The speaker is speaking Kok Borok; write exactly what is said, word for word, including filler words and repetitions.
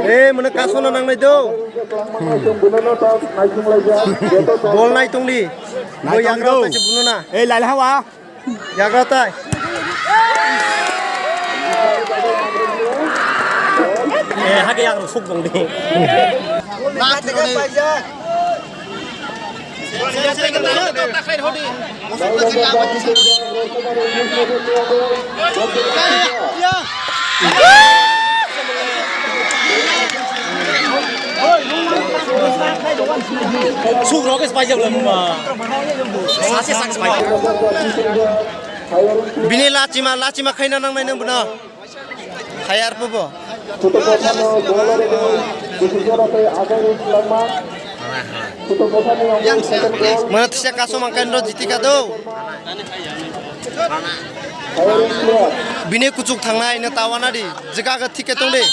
Eh, mane kasono nangnai do. Bol nai tongdi. Bo yagra tai se buno na. Eh, laila hawa. Yagra tai. Eh, hage yagra suk tongdi. Suk rok is paijak le mama. Sase sak paijak. Bini lachima, lachima khaina nangnai nang bono. Hayar pubo. Mana tisa kaso mangkan ro jitika do. Bini kuchuk thangnai na tawana di. Jika ga thik ke tong de.